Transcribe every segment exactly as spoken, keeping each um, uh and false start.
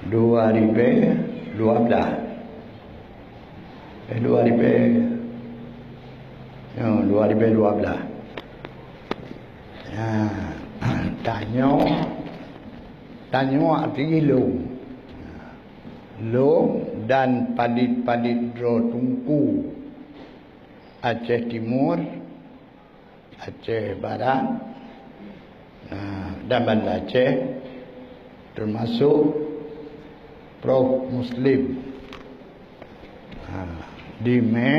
Dua ribèe dua blah. Eh, dua ribèe, ya, dua ribèe dua blah. Ya, tanyoe, tanyoe arti lôn. Lôn dan padit-padit droe Teungku Aceh Timur, Aceh Barat, nah, dan Banda Aceh, termasuk Prof Muslim, nah, dimè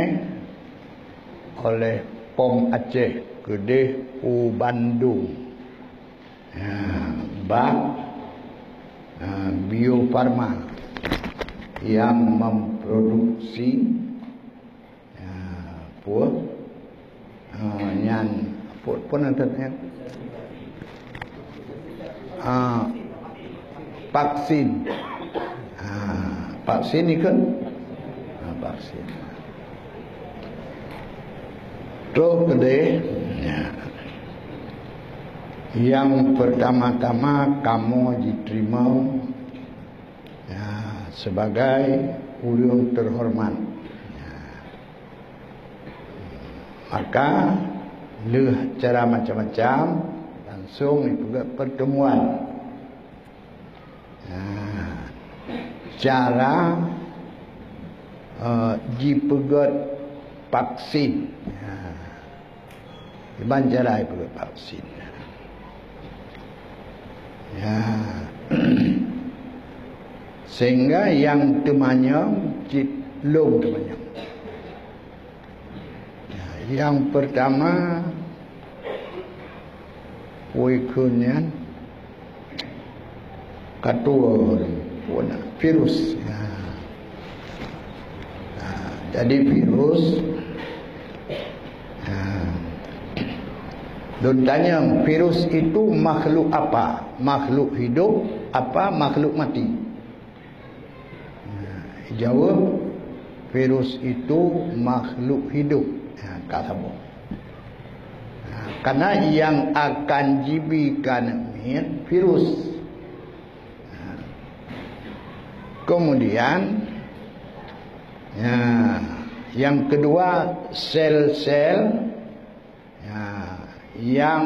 oleh Pom Aceh keudeh u Bandung. Nah, bak, nah, Bio Farma yang memproduksi Ya, peue? Ah, nyan, peue, peue nan teuh nyan? Ah, vaksin. Ah, vaksin ikheun? Ah, vaksin. Troh keudeh, ya. Nyang peurtama-tama kamoe jiteurimong, ya, sebagai ureuëng teuhoreumat. Ya. Maka lheueh cara macam-macam, langsung jipeugét pertemuan. Nah, cara, eh, jipeugét vaksin. Nah, kiban cara jipeugét vaksin. Ya. Sehingga nyang teumanyong cit lôn teumanyong. Ya, nyang peurtama, peue kheun nyan, ka tuwo, peue nan, virus. Ya. Ya, jadi virus, ya. Lôn tanyong, virus itu makhluk apa? Makhluk hidup apa makhluk mati? Nah, jaweueb, virus itu makhluk hidup. Nah, ka saboh. Nah, karena yang akan jibi keuneuk miet virus. Nah, kemudian, ya, yang kedua, sel-sel, ya, yang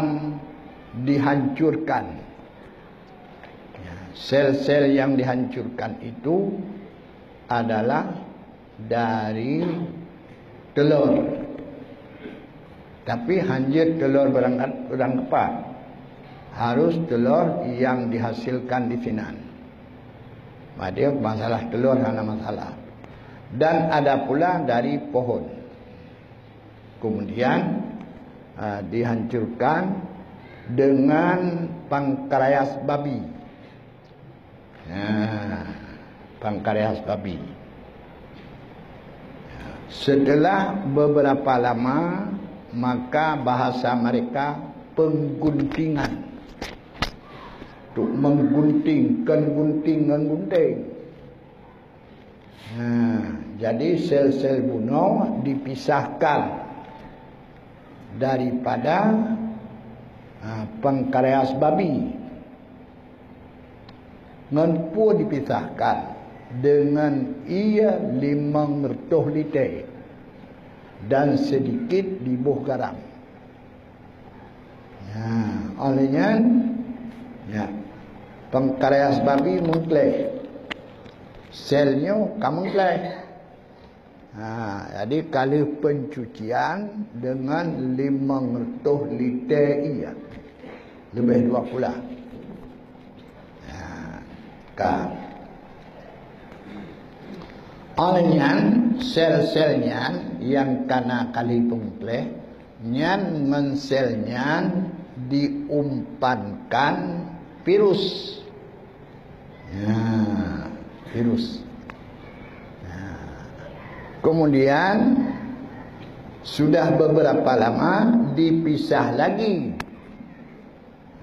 dihancurkan. Ya, sel-sel yang dihancurkan itu adalah dari telur. Tapi hanjeuet telur barang, barang kepak. Harus telur yang dihasilkan di sinan. Berarti masalah telur hana masalah. Dan ada pula dari pohon. Kemudian, ah, dihancurkan dengan pankreas babi. Nah, pankreas babi. Setelah beberapa lama, maka bahasa mereka pengguntingan. Untuk menggunting, kon gunting, ngon gunting. Nah, jadi sel-sel bunoe dipisahkan daripada, ah, pankreas babi. Ngon peue dipisahkan? Dengan ie limong reutôh liter dan sedikit diboh garam. Ya, óh lheueh nyan, ya, pankreas babi meukleh. Sel nyoe ka meukleh. Ha, jadi ka lheueh pencucian dengan limong reutôh liter ie. Leubeh dua pula. Ha, ka. Óh lheueh nyan, sel-sel nyan nyang ka na ka lheueh meukleh, nyan ngon sel nyan diumpankan virus. Ya, virus. Ya. Kemudian, sudah beberapa lama dipisah lagi.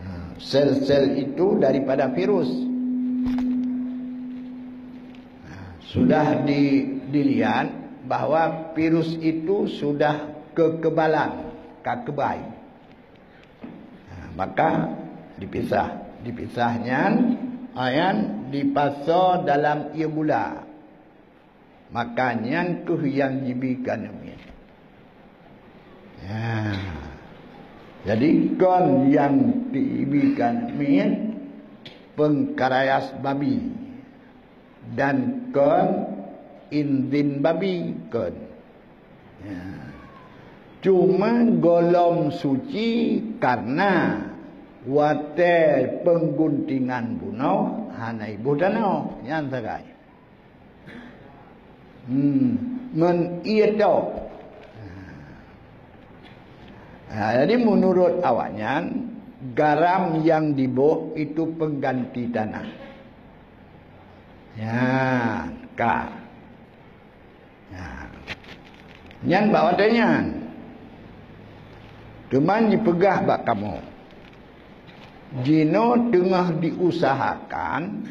Nah, sel-sel itu daripada virus. Nah, sudah di-, dilihat bahwa virus itu sudah kekebalan, ka keubai. Nah, maka dipisah. Dipisah nyan, Nyan dipasoe dalam ié gula. Maka nyan kheueh nyang jibi keu aneuk miet. Ya. Jadi kon nyang jibi keu aneuk miet pengkarayas babi dan kon inzin babi kon. Ya. Cuma gohlom suci karena watée pengguntingan bunoe hana iboh tanoh. Nyan sagai. Hmm, ngon ié tok. Ha, jadi menurut awaknyan, garam yang diboh itu pengganti tanah. Ya, ka. Ya. Nyan bak watée nyan. Teuma jipeugah bak kamoe. Jinoe teungoh diusahakan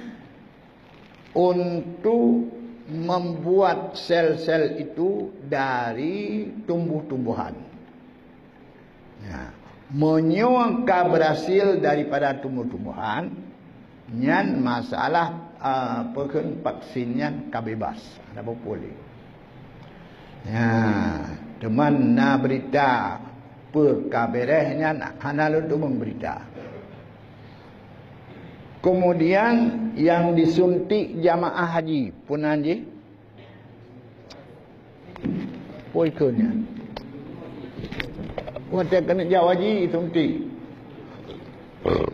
untuk membuat sel-sel itu dari tumbuh-tumbuhan. Ya, meunyoe ka berhasil daripada tumbuh-tumbuhan, nyan masalah, ah, peukheun vaksin nyan ka bebas, hana peue-peue lé. Ya, teuma na berita peu ka bereh nyan hana lôn teumeung berita. Kemudian yang disuntik jamaah haji, peue nan jih? Peue kheun nyan? Watée keuneuk jak haji suntik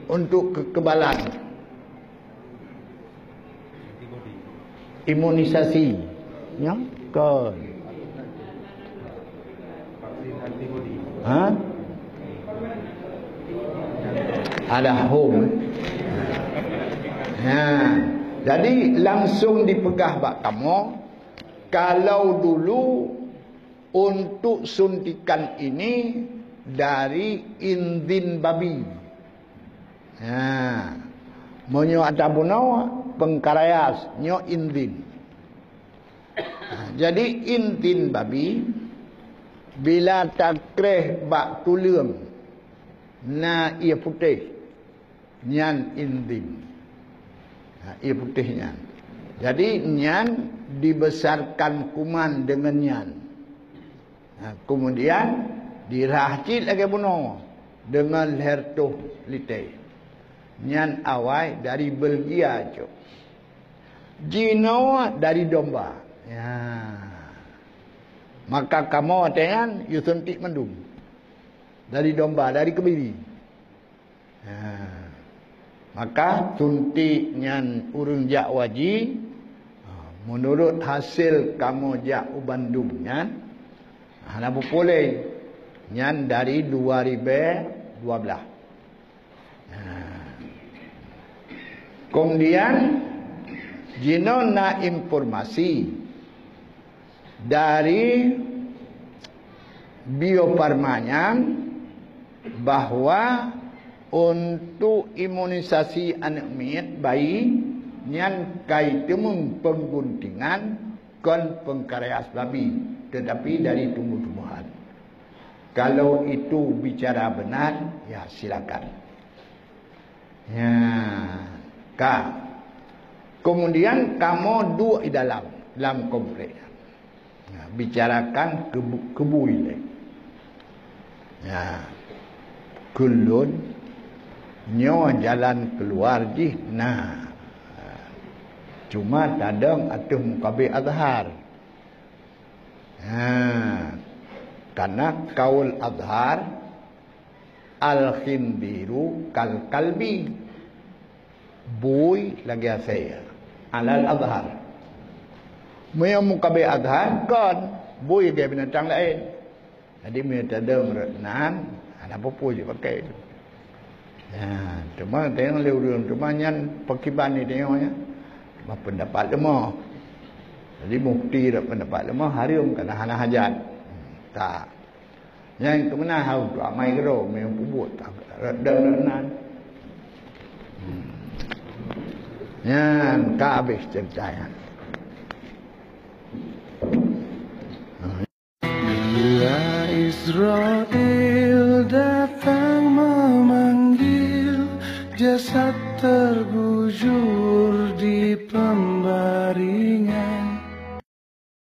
untuk kekebalan. Imunisasi. Nyo kon. Ha? Ada home. Ha. Jadi langsung dipeugah bak kamoe, kalau dulu untuk suntikan ini dari inzin babi. Ha. Meunyoe ata bunoe pengkarayas nyoe inzin. Ha, jadi inzin babi bila takreh bak tuleueng na ié putéh, nyan inzin. Ha, ié putéh nyan. Jadi nyan dibesarkan kuman deungon nyan. Ha, kemudian dirhah cit lagée bunoe deungon lhèe reutôh lité. Nyan awai dari Belgia cok. Jinoe dari domba. Ya. Maka kamoe watée nyan yue suntik mandum. Dari domba, dari kebiri. Ha. Maka suntik nyan ureuëng jak haji, ha, meunurot hasil kamoe jak u Bandung nyan, hana peue-peue lé. Nyan dari dua ribu dua belas. Ha. Kemudian, jinoe na informasi dari Bio Farma nyan bahwa untuk imunisasi aneuk miet bayi nyan ka iteumeung pengguntingan kon pengkarayas babi, tetapi dari tumbuh-tumbuhan. Kalau itu bicara benar, ya silakan. Ya, ka. Kemudian kamoe duek di dalam, lam komplek. Ya, bicarakan kebu-, kebui lé. Ya. Keu lôn nyoe jalan keluar jih na. Cuma tadong ateueh mukabé Azhar. Ha, karena kaul Azhar, al-khinziru kal kalbi. Bui lagée asée. Alal Azhar. Meunyoe mukabé Azhar, kon bui lagée binatang laén. Jadi, meunyoe tadong rot nan, hana peue-peue jipakai. Ya, teuma teurimong lé ureuëng, teuma nyan pakriban jiteurimong nyan. Teuma pendapat leumo. Jadi, mufti rot pendapat leumo hareuem kana hana hajat. Tak. Nyan keumeunang hau tu amai keudroe meunyoe peubuet rot dan rot nan. Nyan ka habéh ceurita nyan. Bila Israel datang memanggil, jasad terbujur. Sipeuleumah